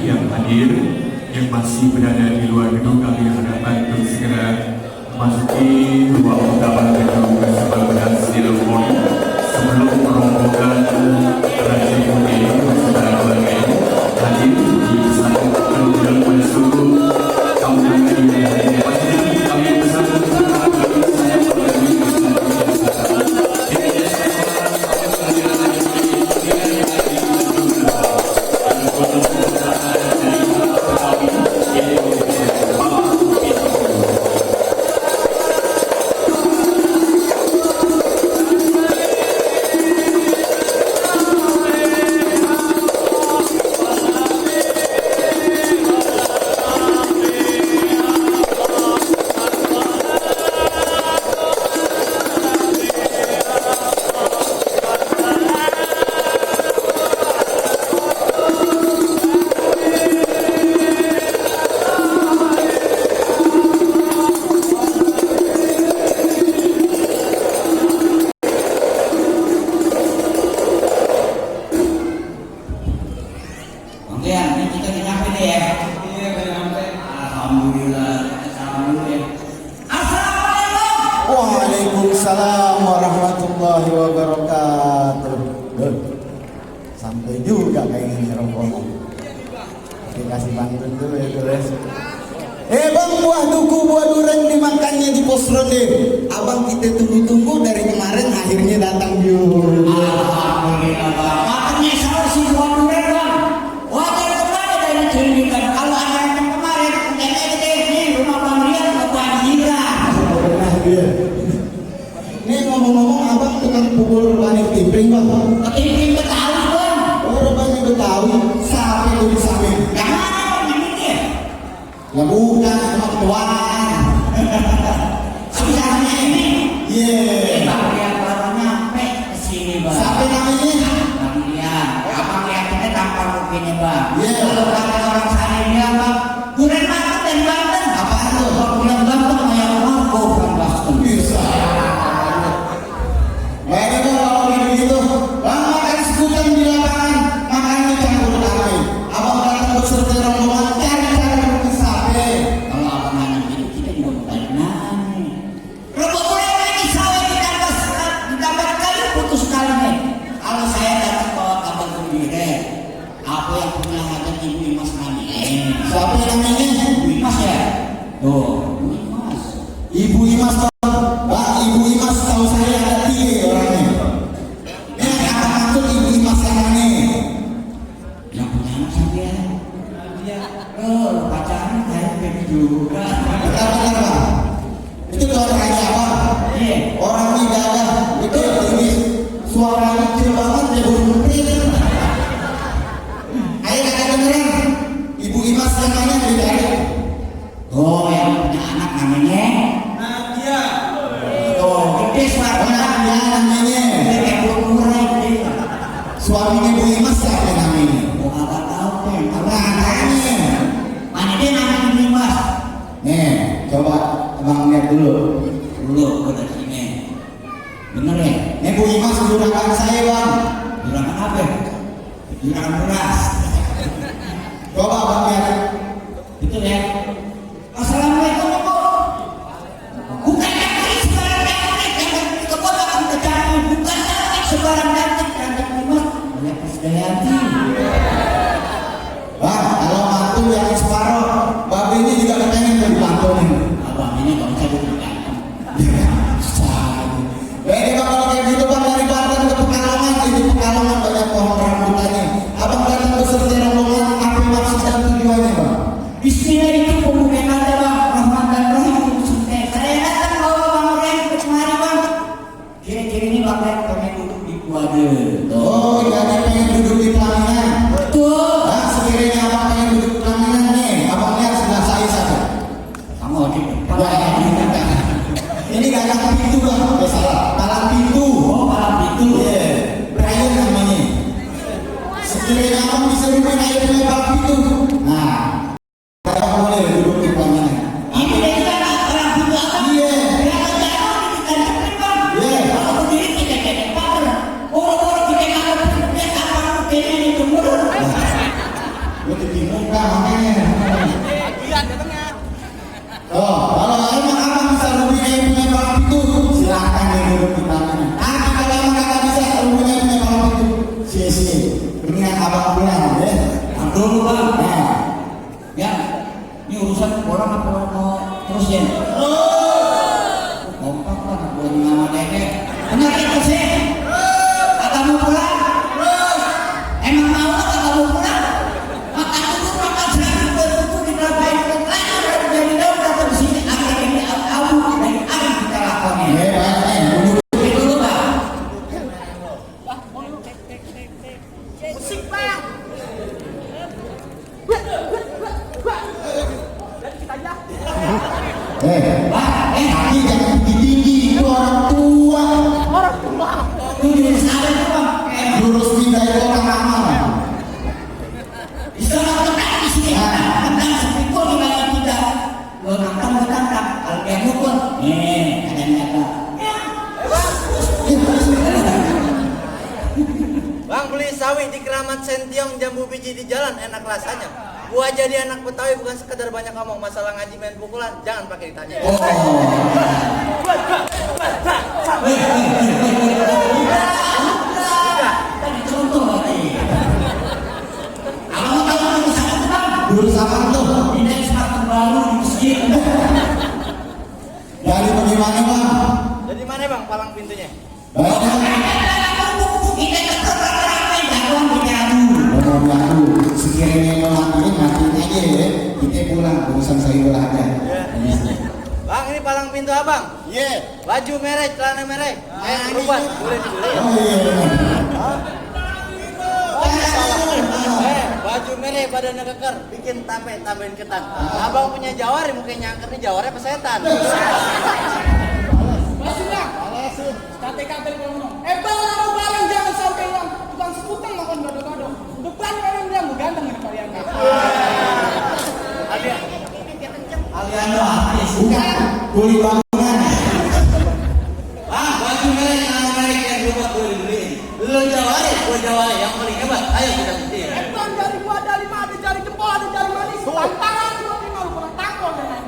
yang hadir, yang masih berada di luar gedung, kami harapkan untuk segera memasuki ruang utama gedung bersama berhasil poli sebelum rombongan Raja Budi beserta keluarga hadir di satu gedung masuk kampung ini. Pasti kami bersama Waalaikumsalam warahmatullahi wabarakatuh. Sampai juga kayak gini rombongan. Dikasih pantun dulu ya guys. Bang, buah duku buah durian dimakannya di pos ronde. Abang kita tunggu-tunggu dari kemarin akhirnya datang juga. Alhamdulillah bang. Makannya sama si buah durian bang. Wajar kemana dari ceritakan kalau ada yang kemarin kayaknya kita di rumah Bang Rian kebanjiran. Nah dia. Ini ngomong-ngomong abang tukang pukul panik timpring bang. Ketimpring Betawi bang. Oh bang Betawi. Sapi itu di sapi. Yang mana bang yang ini? Ya bukan cuma ketuaan. Susahnya ini. Iya. Bang Rian baru nyampe ke sini bang. Siapa namanya? Bang Rian. Abang lihat kita tampar mungkinnya bang. Iya. Kalau kata orang sana dia bang. Durian makan dan Banten. Apaan tuh? Bang Rian Banten kayak Marco kan Banten. Bisa. Baiknya kalau begitu, bang makan sekutan di lapangan, makannya campur kami. Abang datang beserta rombongan cari-cari ke sapi. Kalau abang anak gitu kita juga bukan nani. Rombongan lagi sawah ditambah kali putus kali nih. Kalau saya datang bawa kabar gembira, apa yang punya hajat Ibu Imas nani? Siapa namanya? Ibu Imas ya? Tuh, Ibu Imas. Ibu Imas bang, Ibu Imas tahu saya ada 3 orangnya. Apa maksud Ibu Imas yang ini? Yang punya anak sampean? Iya. Oh, pacaran kayak begitu juga. Bentar bang, itu orangnya apa? Iya. Orangnya gagah, itu tinggi, suaranya kecil banget, dia berhenti. Ayo kakak dengerin, Ibu Imas yang mana dicari? Oh, yang punya anak namanya? Nadia. Oh, gede suaranya. Nadia namanya. Kayak burung-burung gede. Suaminya Bu Imas siapa namanya? Oh, abang tahu kan? Nah, tanya. Mana dia namanya Ibu Imas? Nih, coba abang lihat dulu. Dulu, udah sini. Bener ya? Nih Bu Imas juragan saya bang. Juragan apa? Juragan beras. Coba abang lihat. Itu ya. Assalamualaikum Ibu. Bukan cantik sebarang cantik. Yang ke kota kamu kecantik. Bukan cantik sebarang cantik. Cantik Imas. Banyak Krisdayanti. Bang, kalau mantu yang separoh, babi ini juga kepengen jadi pantun. Abang ini gak bisa diberikan. Jadi bang kalau kayak gitu bang dari Banten ke Pekalongan, itu Pekalongan banyak pohon rambutannya. Abang datang beserta rombongan, apa maksud dan tujuannya bang? Bismillah itu pembukaan ada bang. Rahman dan Rahim itu sungai. Saya datang bawa Bang Ren ke kemari bang. Kira-kira ini Bang Ren pengen duduk di kuade. Oh, jadi pengen duduk di pelaminan. Betul. Nah, sekiranya abang pengen duduk di pelaminan nih, abang lihat sebelah saya satu. Kamu di depan. Wah, ini gak ada pintu bang, gak salah. Palang pintu. Oh, malam itu. Iya, Brian namanya. Sekiranya abang bisa duduk air di palang pintu. Nah, abang boleh duduk di pelaminan. Ini dari sana orang pintu apa? Iya. Yang jauh di depan bang. Iya. Kalau berdiri kita kayak power. Orang-orang kita kalau dia kapal kayaknya ini jemur. Gue di muka makanya. Bagian datangnya. Oh, kalau emang abang bisa lebih kayak punya balap itu, silakan deh duduk di tangannya. Kalau emang kakak bisa lebih kayak punya balap itu, sia-sia. Mendingan abang pulang ya. Dulu bang. Nah. Ya, ini urusan orang apa mau terus ya? Kompak lah, buat nama dede. Benar itu sih. Kagak mau pulang. Emang mau kagak mau pulang? Makan dulu makan sehari berbuku di belakang lagi dari daun datang di sini akhirnya ini abu dari air kita lakonnya. Dulu bang. Musik bang. Jadi kita aja. Tapi jangan tinggi-tinggi, itu orang tua. Orang tua. Itu jadi sadar tuh bang. Lurus pindah itu orang lama. Bisa nonton di sini. Tentang sepikul di dalam kita. Lo nonton bertantang. Kalau dia mukul, ada nyata. Bang, beli sawi di Keramat Sentiong, jambu biji di jalan, enak rasanya. Gua jadi anak Betawi bukan sekedar banyak ngomong, masalah ngaji main pukulan, jangan pakai ditanya. Tadi contoh lagi. Kalau mau tahu dulu sama tuh bang. Dulu sama tuh. Ini sepatu baru di masjid. Dari bagaimana bang? Jadi mana bang palang pintunya? Kita tetap rame-rame jagoan punya adu. Ngomong aku, sekiranya mau matiin aja ya. Kita pulang, urusan sayur aja. Bang, ini palang pintu abang. Iya. Baju merah, celana merah. Kayak berubah, boleh dibeli. Oh iya. Baju merah, badannya keker, bikin tape, tambahin ketan. Abang punya jawari, mukanya nyangker nih jawari apa setan? Maksudnya? Kate-kate ngomong. Baru barang jangan sampai uang tukang sekutang makan gado-gado. Depan orang bilang gue ganteng ini kalian. Aliando habis. Bukan, kuli bangunan. Baju merah, celana merah, yang berubah boleh dibeli. Lu jawari, gua jawari, yang paling hebat. Ayo kita bukti. Bang dari gua ada 5, ada jari jempol, ada jari manis. Tantangan gua 5 lu kurang tangkol dengan.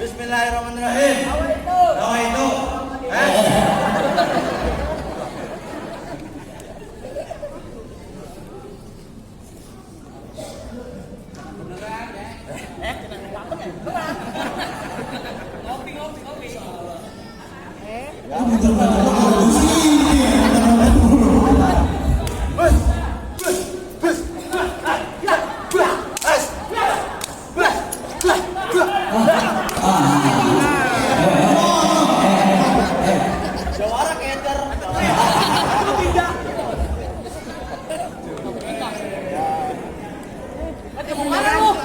Bismillahirrahmanirrahim. Doa itu. Jawara keder. Mana lu?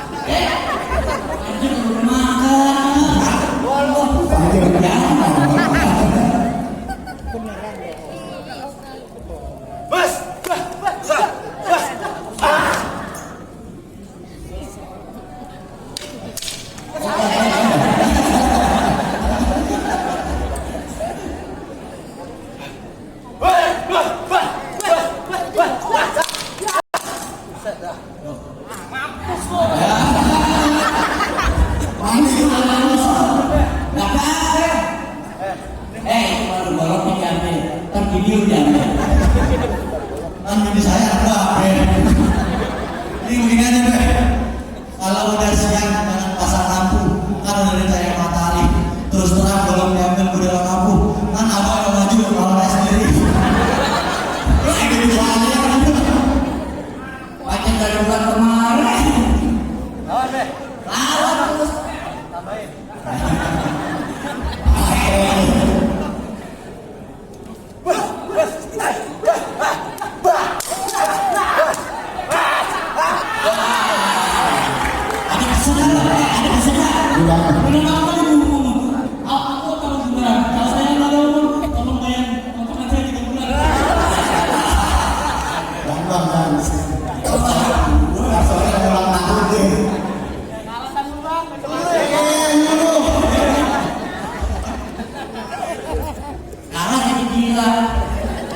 Ini saya apa? Ini begini aja deh. Kalau udah siang jangan pasang lampu. Kan udah dari matahari. Terus terang kalau diambil ke dalam lampu. Kan abang yang maju kalau saya sendiri. Terus ini soalnya kan pakai dari bulan kemarin. Lawan deh. Lawan terus. Tambahin.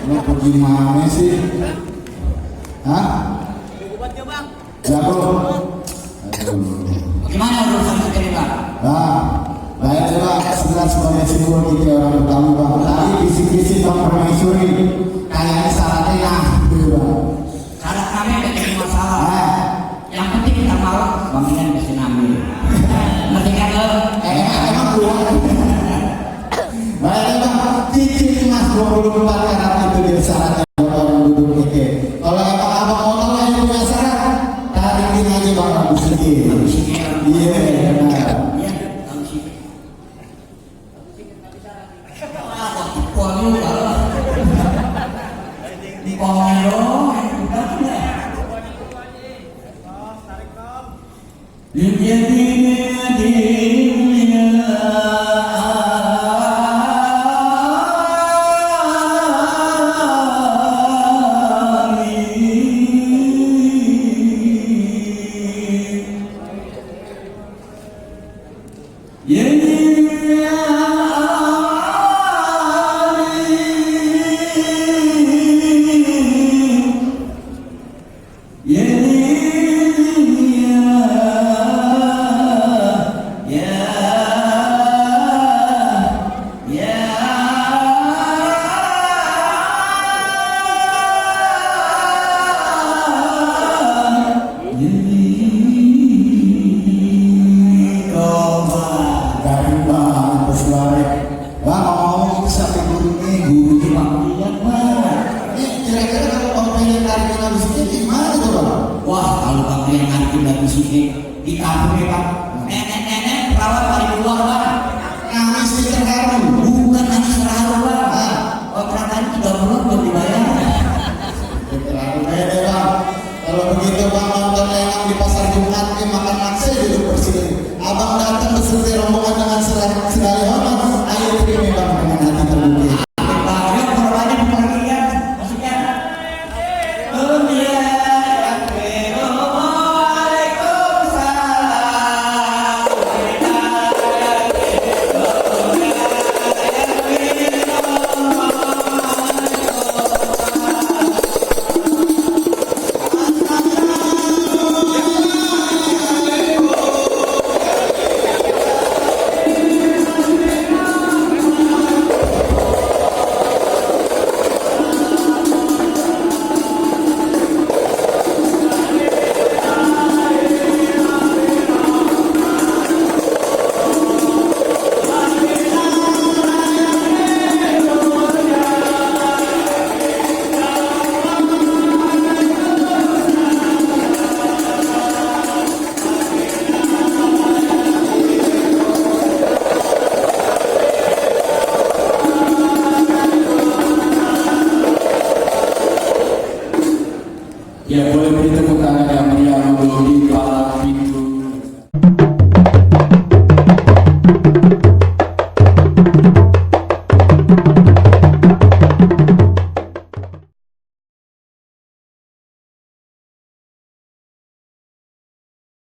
Lo gimana sih? Hah? Obatnya bang. Ya bro. Aduh. Bagaimana urusan kita ini Bang? Nah, baik Bang, setelah sebagai simbol kita orang bertamu Bang. Tadi bisik-bisik Bang permaisuri. Kayaknya syaratnya yang gitu Bang. Syarat kami tidak jadi masalah. Nah, Yang penting kita mau bangunan bisa ngambil. Ngerti kan lo? emang gua. Baik Bang, cincin emas 24 karat itu dia syaratnya buat orang duduk kita. Kalau emang abang mau yang punya syarat, tarikin aja Bang Abu Sikit. Iya, benar. Iya, tahu sih. Wah, tipol juga lo. Tipolnya lo, udah tidak. Garing Bang, terus balik. Bang, ngomong itu sampai guru nih. Guru cuma lihat Bang. Kira-kira kalau Bang pengen tarikin Abu Sikit gimana tuh Bang? Wah, kalau Bang yang nanti dari sini di kampung ya Bang. Nenek-nenek perawat paling luar Bang. Nangis di terharu. Bukan hanya serahu Bang. Kontrakan 3 bulan belum dibayar. Terlalu beda Bang. Kalau begitu Bang nonton lengang di pasar Jumat ke makan nakse duduk bersih. Abang datang beserta rombongan dengan segala hormat. Ayo terima Bang dengan hati terbuka. Bang, yuk korbannya diperhatikan. Maksudnya. Ya boleh beri tepuk tangan yang